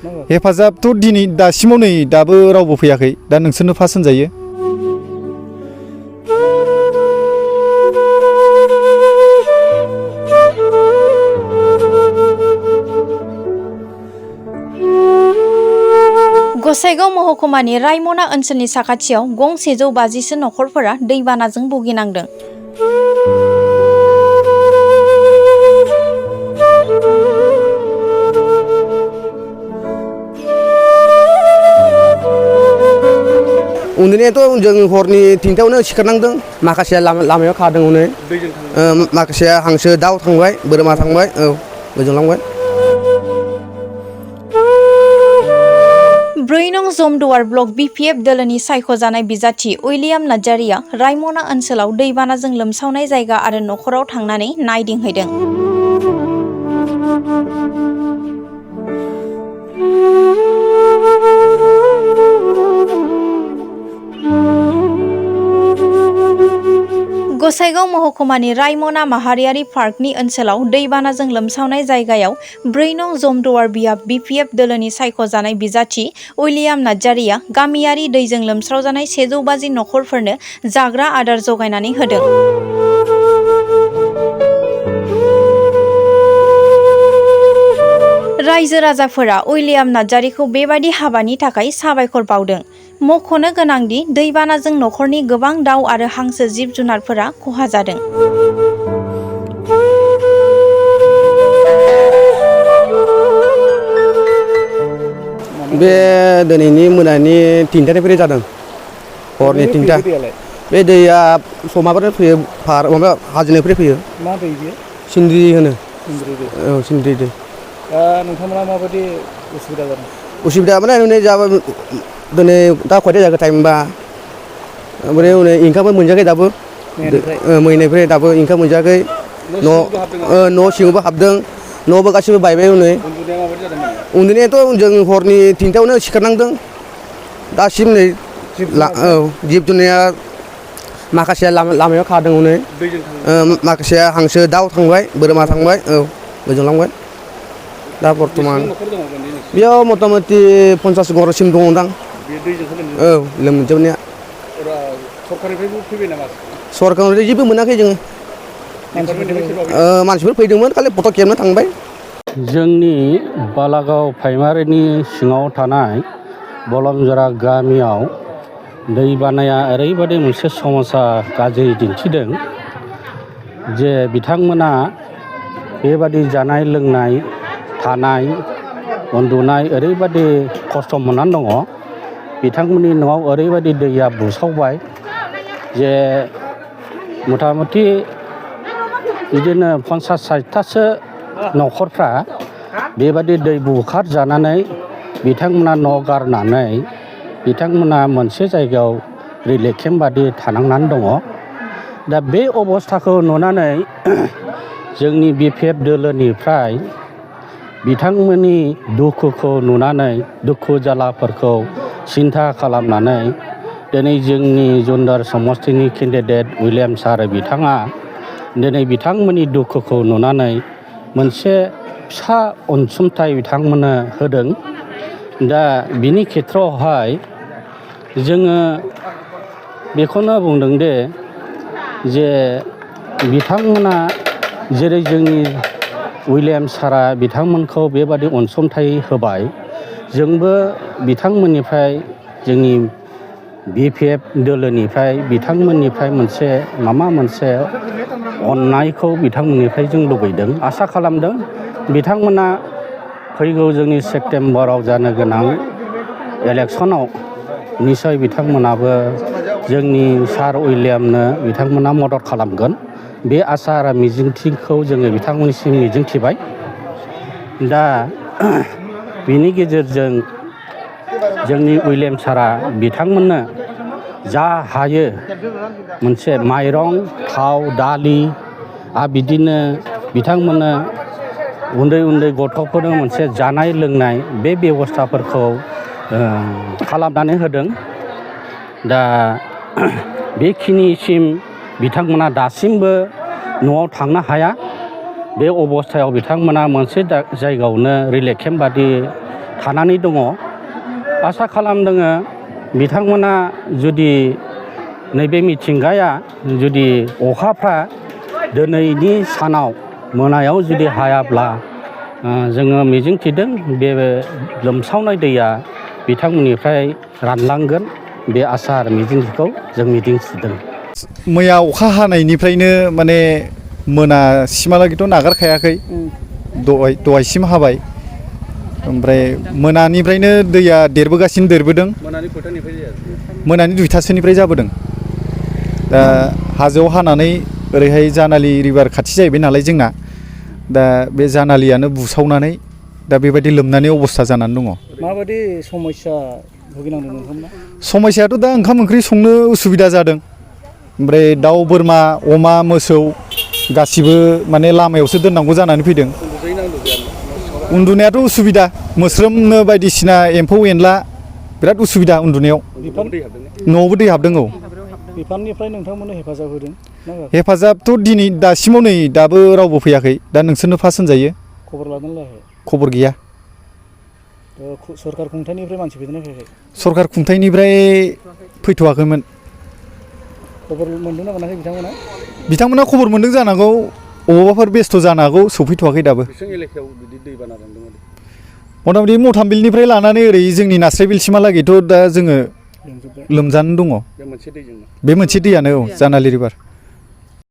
हेफाजाबथ' दिनै दासिमाव नै दाबो रावबो फैयाखै दा नोंसोरनो फार्स्ट होनजायो गसाइगाव महकुमानि रायमना ओनसोलनि साखाथियाव गं 150सो नखरफोरा दैबानाजों भुगिनांदों। उन्दुनायाथ' जों हरनि 3टायावनो सिखारनांदों माखासेया लामायाव खादों माखासेया हांसो दाउ थांबाय बोरमा थांबाय गोजोनलांबाय 4 नं जमदुवार ब्लक BPF दोलोनि सायख'जानाय बिजाथि उइलियाम नार्जारिया रायमना ओनसोलाव दैबानाजों लोमसावनाय जायगा आरो नखराव थांनानै नायदिंहैदों। गसाइगाव महकुमानि रायमना माहारियारि पार्कनि ओनसोलाव दैबानाजों लोमसावनाय जायगायाव 4 नं जमदुवार BPF दोलोनि सायख'जानाय बिजाथि उइलियाम नार्जारिया गामियारि दैजों लोमस्रावजानाय 150 नखरफोरनो जाग्रा आदार जगायनानै होदों। रायजो राजाफोरा उइलियाम नार्जारिखौ बेबादि हाबानि थाखाय साबायखर बावदों। मख'नो गोनांदि दैबानाजों नखरनि गोबां दाउ आरो हांसो जिब जुनारफोरा खहा जादों। बे दिनैनि मोनानि 3टानिफ्राय जादों हरनि 3टा बे दैया समाबो फैयो माबा हाजोनिफ्राय फैयो मा दै बियो सिन्द्रि होनो सिन्द्रि दै नोंथांमोना माबायदि उसुबिदा जादों उसुबिदा माने जाबा दिनै दा खयथा जागोन टाइमबा ओमफ्राय ओंखामबो मोनजायाखै दाबो मैनिफ्राय दाबो ओंखाम मोनजायाखै न' सिङावबो हाबदों न'बो गासिबो बायबाय उन्दुनायाथ' जों हरनि 3टायावनो सिखारनांदों दासिम नै जिब जुनारा माखासेया लामायाव खादों माखासेया हांसो दाउ थांबाय बोरमा थांबाय गोजोनलांबाय दा बर्थमान बेयाव मथा मथि 50 घरसिम दङदां लोमजोबनाया सरकारनिफ्रायबो फैबाय नामा सरकारनिफ्राय जेबो मोनाखै जोङो मानसिफोर फैदोंमोन खालि फट' खेबनो थांबाय जोंनि बालागाव प्राइमारिनि सिङाव थानाय बलमजरा गामियाव दै बानाया ओरैबायदि मोनसे समस्या गाज्रि दिन्थिदों जे बिथांमोना बेबादि जानाय लोंनाय थानाय उन्दुनाय ओरैबायदि खस्थ' मोननानै दङ बिथांमोननि न'आव ओरैबायदि दैया बुसावबाय जे मथा मथि बिदिनो 50-60थासो नखरफ्रा बेबादि दै बुखार जानानै बिथांमोना न' गारनानै बिथांमोना मोनसे जायगायाव रिलिफ केम्प बादि थानांनानै दङ। दा बे अबस्थाखौ नुनानै जोंनि BPF दोलोनिफ्राय बिथांमोननि दुखुखौ नुनानै दुखु जालाफोरखौ सिन्था खालामनानै दिनै जोंनि जुन्दार समस्तिनि केन्डिडेट उइलियाम सार बिथाङा दिनै बिथांमोननि दुखुखौ नुनानै मोनसे फिसा अनसुंथाइ बिथांमोननो होदों। दा बिनि खेथ्रआवहाय जोङो बेखौनो बुंदों जे बिथांमोना जेरै जोंनि उइलियाम सारा बिथांमोनखौ बेबादि अनसुंथाइ होबाय जोंबो बिथांमोननिफ्राय जोंनि BPF दोलोनिफ्राय बिथांमोननिफ्राय माबा मोनसे अननायखौ बिथांमोननिफ्राय जों लुबैदों आसा खालामदों बिथांमोना फैगौ जोंनि सेप्तेम्बराव जानो गोनां इलेक्सनाव निसय बिथांमोनाबो जोंनि सार उइलियामनो बिथांमोना मदद खालामगोन बे आसा आरो मिजिंथिखौ जोङो बिथांमोननिसिम मिजिंथिबाय। दा बिनि गेजेरजों जोंनि उइलियाम सारा बिथांमोननो जा हायो मोनसे माइरं थाव दालि आरो बिदिनो बिथांमोननो उन्दै उन्दै गथ'फोरनो मोनसे जानाय लोंनाय बे बेबस्थाफोरखौ खालामनानै होदों। दा बेखिनिसिम बिथांमोना दासिमबो न'आव थांनो हाया बे अबस्थायाव बिथांमोना मोनसे जायगायावनो रिलिफ केम्प बादि थानानै दङ। आसा खालामदों बिथांमोना जुदि नैबे मिथिंगाया जुदि अखाफ्रा दिनैनि सानाव मोनायाव जुदि हायाब्ला जोङो मिजिंथिदों बे लोमसावनाय दैया बिथांमोननिफ्राय रानलांगोन बे आसा आरो मिजिंखौ जों मिजिंथिदों। मैया अखा हानायनिफ्रायनो माने मोनासिमहालागैथ' नागारखायाखै, दहायसिम हाबाय, ओमफ्राय मोनानिफ्रायनो दैया देरबोदों। मोनानि 2टासोनिफ्राय जाबोदों। दा हाजोआव हानानै ओरैहाय जानालि रिभार खाथि जाहैबाय नालाय जोंना, दा बे जानालियानो बुसावनानै दा बेबायदि लोमनानै अबस्था जानानै दङ। माबायदि समस्या भुगिनांदों नोंथांमोना? समस्यायाथ' दा ओंखाम ओंख्रि संनो उसुबिदा जादों। ओमफ्राय दाउ बोरमा अमा मोसौ गासिबो माने लामायावसो दोननांगौ जानानै फैदों। उन्दुनायाथ' उसुबिदा, मोस्रोमनो बायदिसिना एम्फौ एनला बिराद उसुबिदा उन्दुनायाव। न'आवबो दै हाबदों। औ, बिफाननिफ्राय नोंथांमोननो हेफाजाब होदों? हेफाजाबथ' दिनै दासिमाव नै दाबो रावबो फैयाखै। दा नोंसोरनो फार्स्ट होनजायो। खबर लादों लायाखै? खबर गैया। सरकार खुंथायनिफ्राय मानसि फैदोंना फैयाखै? सरकार खुंथायनिफ्राय फैथ'वाखैमोन। खबर मोनदोंना मोनाखै बिथांमोना? बिथांमोना खबर मोनदों जानांगौ, अबावबाफोर बेस्थ' जानो हागौ, सौफैथ'वाखै दाबो। एलेकायाव बिदि दैबाना रानदों मथा-मथि मथामबिलनिफ्राय लानानै ओरै जोंनि नास्रायबिलसिमहालागैथ' दा जोङो लोमजानानै दङ। बे मोनसे दैयानो, औ, जानालि रिभार।